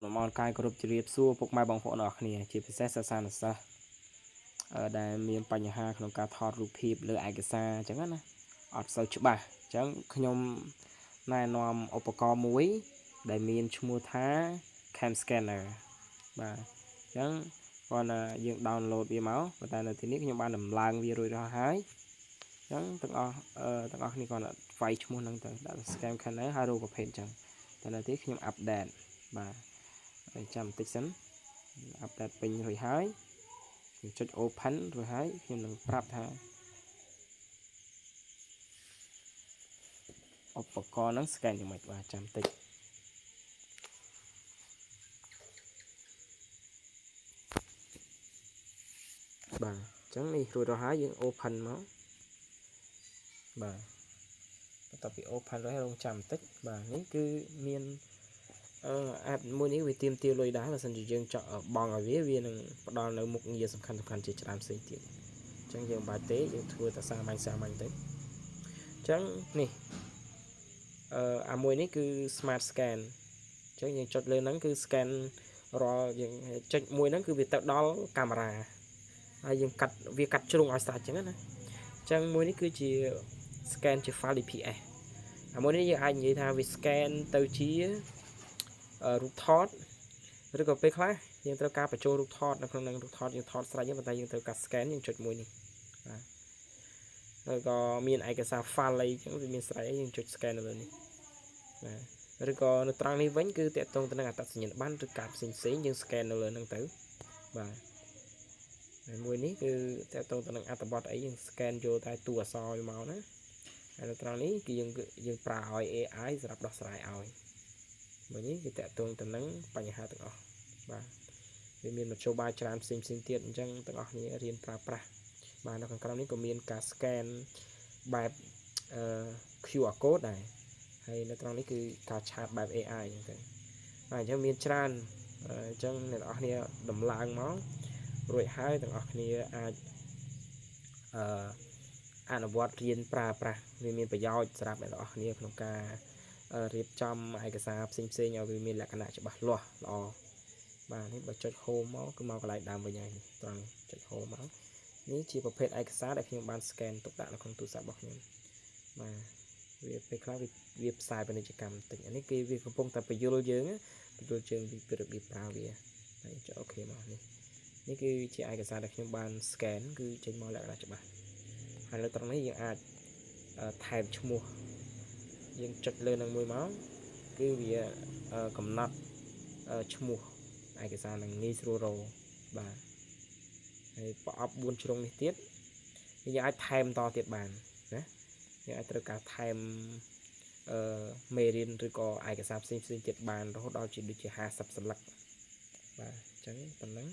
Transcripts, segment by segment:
លំអរកាយគោរពជម្រាបសួរពុកម៉ែបងប្អូនអរគ្នាជាពិសេសសិស្សានុសិស្សដែលមានបញ្ហាក្នុងការថតរូបភាពលើឯកសារអញ្ចឹងណាអត់សូវច្បាស់អញ្ចឹងខ្ញុំណែនាំឧបករណ៍មួយដែលមានឈ្មោះថា CamScanner បាទអញ្ចឹងគាត់ណាយើង download វាមកប៉ុន្តែនៅទីនេះខ្ញុំបានដំឡើងវារួចរាល់ហើយអញ្ចឹងទាំងអស់ទាំងអស់គ្នាគាត់វាយឈ្មោះហ្នឹងទៅដាក់ CamScanner ហើយរូបប្រភេទអញ្ចឹងតែនៅទីខ្ញុំ update បាទហើយចាំបន្តិចសិន update ពេញរួចហើយខ្ញុំចុច open រួចហើយខ្ញុំនឹងប្រាប់ថាឧបករណ៍ហ្នឹង scan យ៉ាងម៉េចបាទចាំតិចបាទអញ្ចឹងនេះរួចរាល់ហើយយើង open មកបាទបន្ទាប់ពី open រួចហើយរងចាំបន្តិចបាទនេះគឺមានអឺ app មួយនេះវាទាមទារលុយដែរបើសិនជាយើងចង់បង់ឲ្យវាវានឹងផ្ដល់នៅមុខងារសំខាន់សំខាន់ជាច្រើនផ្សេងទៀតអញ្ចឹងយើងមិនបាច់ទេយើងធ្វើតែសាមញ្ញសាមញ្ញទៅអញ្ចឹងនេះអឺអាមួយនេះគឺ smart scan អញ្ចឹងយើងចុចលើហ្នឹងគឺ scan រាល់យើងចុចមួយហ្នឹងគឺវាទៅដល់កាមេរ៉ាហើយយើងកាត់វាកាត់ជ្រុងឲ្យស្រេចអញ្ចឹងណាអញ្ចឹងមួយនេះគឺជា scan ជា file DPS អាមួយនេះយើងអាចនិយាយថាវា scan ទៅជារូបថតឬក៏ពេលខ្លះយើងត្រូវការបញ្ចូលរូបថតនៅក្នុងនឹងរូបថតយើងថតស្រេចប៉ុន្តែយើងត្រូវការ scan យើងចុចមួយនេះបាទហើយក៏មានឯកសារ file អីចឹងវាមានស្រេចយើងចុច scan នៅលើនេះបាទឬក៏នៅត្រង់នេះវិញគឺតាក់ទងទៅនឹងអត្តសញ្ញាណប័ណ្ណឬកាតផ្សេងផ្សេងយើង scan នៅលើហ្នឹងទៅបាទហើយមួយនេះគឺតាក់ទងទៅនឹងអត្ថបទអីយើង scan យកតែតួអក្សរមកណាហើយនៅត្រង់នេះគឺយើងប្រើឲ្យ AI សម្រាប់ដោះស្រាយឲ្យមួយនេះគឺតាក់ទងទៅនឹងបញ្ហាទាំងអស់បាទវាមានមធ្យោបាយច្រើនផ្សេងផ្សេងទៀតអញ្ចឹងទាំងអស់គ្នារៀនប្រើប្រាស់បាទនៅខាងក្រោមនេះក៏មានការ scan បែបអឺ QR code ដែរហើយនៅត្រង់នេះគឺការឆាតបែប AI អញ្ចឹងទៅបាទអញ្ចឹងមានច្រើនអញ្ចឹងអ្នកនរគ្នាដំឡើងមករួចហើយទាំងអស់គ្នាអាចអឺអនុវត្តរៀនប្រើប្រាស់វាមានប្រយោជន៍សម្រាប់អ្នកនរគ្នាក្នុងការរៀបចំឯកសារផ្សេងផ្សេងឲ្យវាមានលក្ខណៈច្បាស់លាស់ល្អបាទនេះបើចុច home មកគឺមកកន្លែងដើមវិញហើយត្រង់នេះចុច home មកនេះជាប្រភេទឯកសារដែលខ្ញុំបាន scan ទុកដាក់នៅក្នុងទូរស័ព្ទរបស់ខ្ញុំបាទវាពេលខ្លះវាផ្សាយពាណិជ្ជកម្មបន្តិចអានេះគេវាកំពុងតែបញ្យលយើងបញ្យលជើងពីរបៀបប្រើវាហើយចុច OK មកនេះនេះគឺជាឯកសារដែលខ្ញុំបាន scan គឺចេញមកលក្ខណៈច្បាស់ហើយនៅត្រង់នេះយើងអាចថែមឈ្មោះយើងចុចលើនឹងមួយមកគឺវាកំណត់ឈ្មោះឯកសារនឹងងាយស្រួលរកបាទហើយប្រអប់4ជ្រុងនេះទៀតយើងអាចថែមតទៀតបានណាយើងអាចត្រូវការថែមអឺមេរៀនឬក៏ឯកសារផ្សេងផ្សេងទៀតបានរហូតដល់ជាដូចជា50សន្លឹកបាទអញ្ចឹងប៉ុណ្ណឹង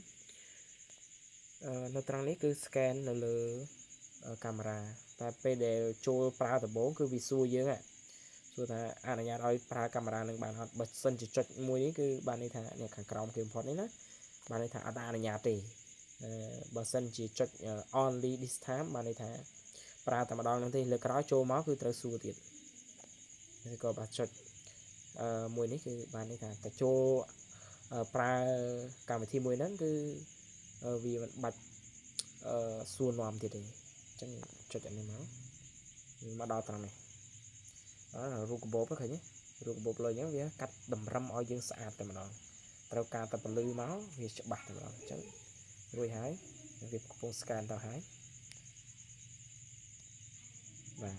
អឺនៅត្រង់នេះគឺ scan នៅលើកាមេរ៉ាតែពេលដែលចូលប្រើដំបូងគឺវាសួរយើងសួរថាអនុញ្ញាតឲ្យប្រើកាមេរ៉ានឹងបានអត់បើសិនជាចុចមួយនេះគឺបានន័យថានេះខាងក្រោមគេបំផុតនេះណាបានន័យថាអត់អនុញ្ញាតទេបើសិនជាចុច only this time បានន័យថាប្រើតែម្ដងហ្នឹងទេលើក្រោយចូលមកគឺត្រូវសួរទៀតឬក៏បើចុចអឺមួយនេះគឺបានន័យថាតែចូលប្រើកម្មវិធីមួយហ្នឹងគឺវាមិនបាច់អឺសួរនាំទៀតទេអញ្ចឹងចុចអានេះមកមកដល់ត្រង់នេះអើរូបកាបូបឃើញទេរូបកាបូបលុយអញ្ចឹងវាកាត់តម្រឹមឲ្យយើងស្អាតតែម្ដងត្រូវការតែពលឺមកវាច្បាស់តែម្ដងអញ្ចឹងរួចហើយវាកំពុង scan ទៅហើយបាទ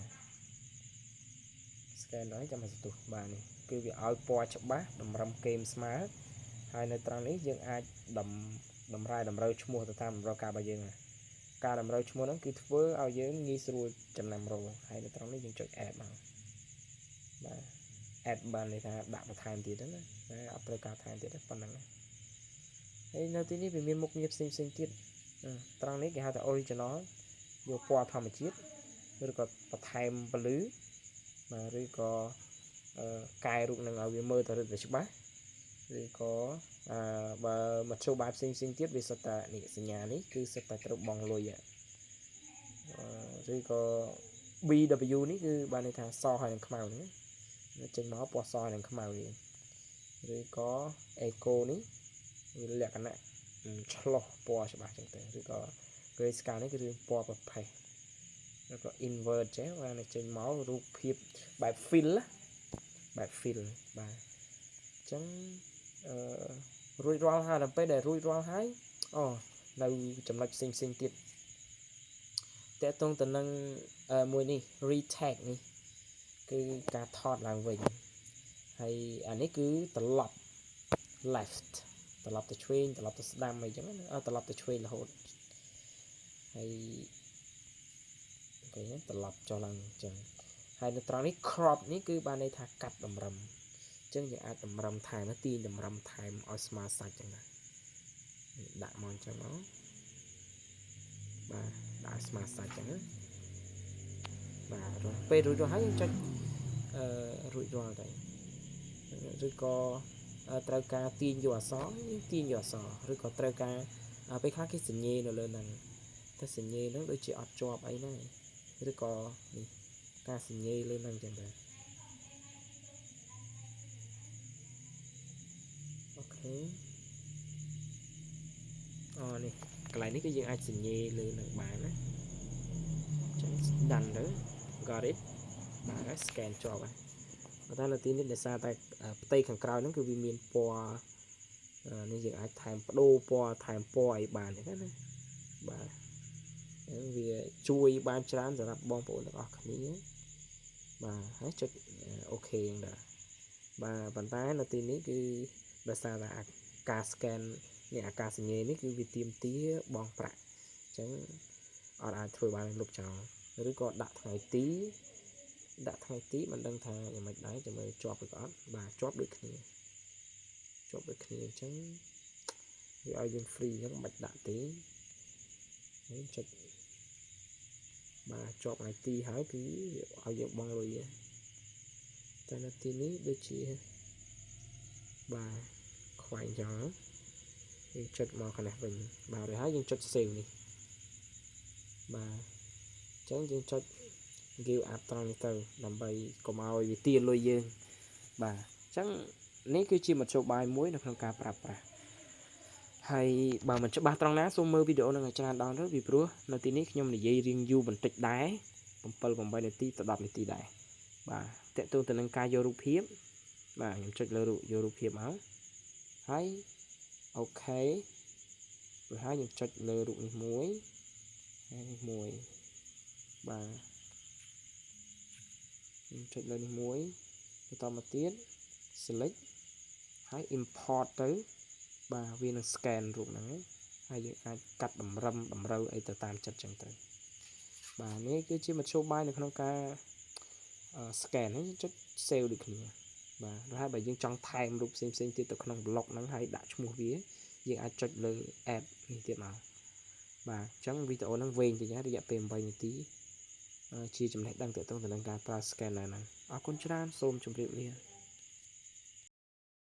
scan ដល់ចាំឲ្យសន្ទុះបាទនេះគឺវាឲ្យពណ៌ច្បាស់តម្រឹមកេមស្មើហើយនៅត្រង់នេះយើងអាចដំតម្រែតម្រូវឈ្មោះទៅតាមតម្រូវការរបស់យើងការតម្រូវឈ្មោះហ្នឹងគឺធ្វើឲ្យយើងងាយស្រួលចំណាំរហើយនៅត្រង់នេះយើងចុច add មកបាទ add បានន័យថាដាក់បន្ថែមទៀតណាតែអត់ត្រូវការថែមទៀតទេប៉ុណ្ណឹងហើយនៅទីនេះវាមានមុខងារផ្សេងផ្សេងទៀតត្រង់នេះគេហៅថា original យកពណ៌ធម្មជាតិឬក៏បន្ថែមពលឺបាទឬក៏កែរូបនឹងឲ្យវាមើលទៅរឹតតែច្បាស់ឬក៏អឺបើមធ្យោបាយផ្សេងផ្សេងទៀតវាសុទ្ធតែនេះសញ្ញានេះគឺសុទ្ធតែត្រូវបង់លុយឬក៏ BW នេះគឺបានន័យថាសហើយនឹងខ្មៅហ្នឹងចេញមកពណ៌សហើយនឹងខ្មៅវា ឬក៏ echo នេះវាលក្ខណៈឆ្លោះពណ៌ច្បាស់ចឹងទៅឬក៏ grayscale នេះគឺរឿងពណ៌ប្រផេះឬក៏ invert ចេះបាទចេញមករូបភាពបែប fill បែប fill បាទអញ្ចឹងអឺរួចរាល់ហើយដល់ពេលដែលរួចរាល់ហើយអូនៅចំណុចផ្សេងផ្សេងទៀតតកតងទៅនឹងមួយនេះ retake នេះគឺការថតឡើងវិញហើយអានេះគឺត្រឡប់ left ត្រឡប់ទៅឆ្វេងត្រឡប់ទៅស្ដាំអីចឹងណាត្រឡប់ទៅឆ្វេងរហូតហើយ OK ត្រឡប់ចុះឡើងអញ្ចឹងហើយនៅត្រង់នេះ crop នេះគឺបានន័យថាកាត់តម្រឹមអញ្ចឹងយើងអាចតម្រឹមថែមទាញតម្រឹមថែមឲ្យស្មើសាច់ចឹងណាដាក់មកអញ្ចឹងមកបាទដាក់ស្មើសាច់ចឹងណាបាទពេលរួចរាល់ហើយយើងចុចអឺរួចរាល់ទៅឬក៏ត្រូវការទាញយកអក្សរយើងទាញយកអក្សរឬក៏ត្រូវការពេលខ្លះគេសញ្ញេនៅលើហ្នឹងតែសញ្ញេហ្នឹងដូចជាអត់ជាប់អីហ្នឹងឬក៏នេះការសញ្ញេលើហ្នឹងចឹងដែរ OK អូនេះកន្លែងនេះគឺយើងអាចសញ្ញេលើនឹងបានណាចឹង done ទៅ got it បាទហើយ scan ជាប់ហើយប៉ុន្តែនៅទីនេះដោយសារតែផ្ទៃខាងក្រោយហ្នឹងគឺវាមានពណ៌នេះយើងអាចថែមបដូរពណ៌ថែមពណ៌អីបានចឹងណាបាទវាជួយបានច្រើនសម្រាប់បងប្អូនទាំងអស់គ្នាបាទហើយចុច OK ហ្នឹងដែរបាទប៉ុន្តែនៅទីនេះគឺដោយសារតែការ scan នេះអាការសញ្ញេនេះគឺវាទៀមទាបងប្រាក់អញ្ចឹងអត់អាចធ្វើបានលុបចោលឬក៏ដាក់ថ្ងៃទីដាក់ថ្ងៃទីមិនដឹងថាយ៉ាងម៉េចដែរចាំមើលជាប់ឬក៏អត់បាទជាប់ដូចគ្នាជាប់ដូចគ្នាអញ្ចឹងវាឲ្យយើង free អញ្ចឹងមិនបាច់ដាក់ទេហើយចុចបាទជាប់ថ្ងៃទីហើយគឺវាឲ្យយើងបង់លុយតែនៅទីនេះដូចជាបាទខ្វែងចោលយើងចុចមកខាងនេះវិញបាទរួចហើយយើងចុច save នេះបាទអញ្ចឹងយើងចុច give up ត្រង់នេះទៅដើម្បីកុំឲ្យវាទាលុយយើងបាទអញ្ចឹងនេះគឺជាមធ្យោបាយមួយនៅក្នុងការប្រើប្រាស់ហើយបើមិនច្បាស់ត្រង់ណាសូមមើលវីដេអូនឹងឲ្យច្រើនដងទៅពីព្រោះនៅទីនេះខ្ញុំនិយាយរៀងយូរបន្តិចដែរ7 8នាទីទៅ10នាទីដែរបាទតកតងទៅនឹងការយករូបភាពបាទខ្ញុំចុចលើរូបយករូបភាពមកហើយ OK រួចហើយខ្ញុំចុចលើរូបនេះមួយហើយនេះមួយបាទខ្ញុំចុចលើនេះមួយបន្តមកទៀត select ហើយ import ទៅបាទវានឹង scan រូបហ្នឹងហើយយើងអាចកាត់តម្រឹមតម្រូវអីទៅតាមចិត្តចឹងទៅបាទនេះគឺជាមធ្យោបាយនៅក្នុងការ scan ហ្នឹងចុច save ដូចគ្នាបាទហើយបើយើងចង់ថែមរូបផ្សេងផ្សេងទៀតទៅក្នុង blog ហ្នឹងហើយដាក់ឈ្មោះវាយើងអាចចុចលើ app នេះទៀតមកបាទអញ្ចឹងវីដេអូហ្នឹងវែងតិចណារយៈពេល8នាទីជាចំណេះដឹងទាក់ទងទៅនឹងការប្រើ scanner ហ្នឹងអរគុណច្រើនសូមជម្រាបលា។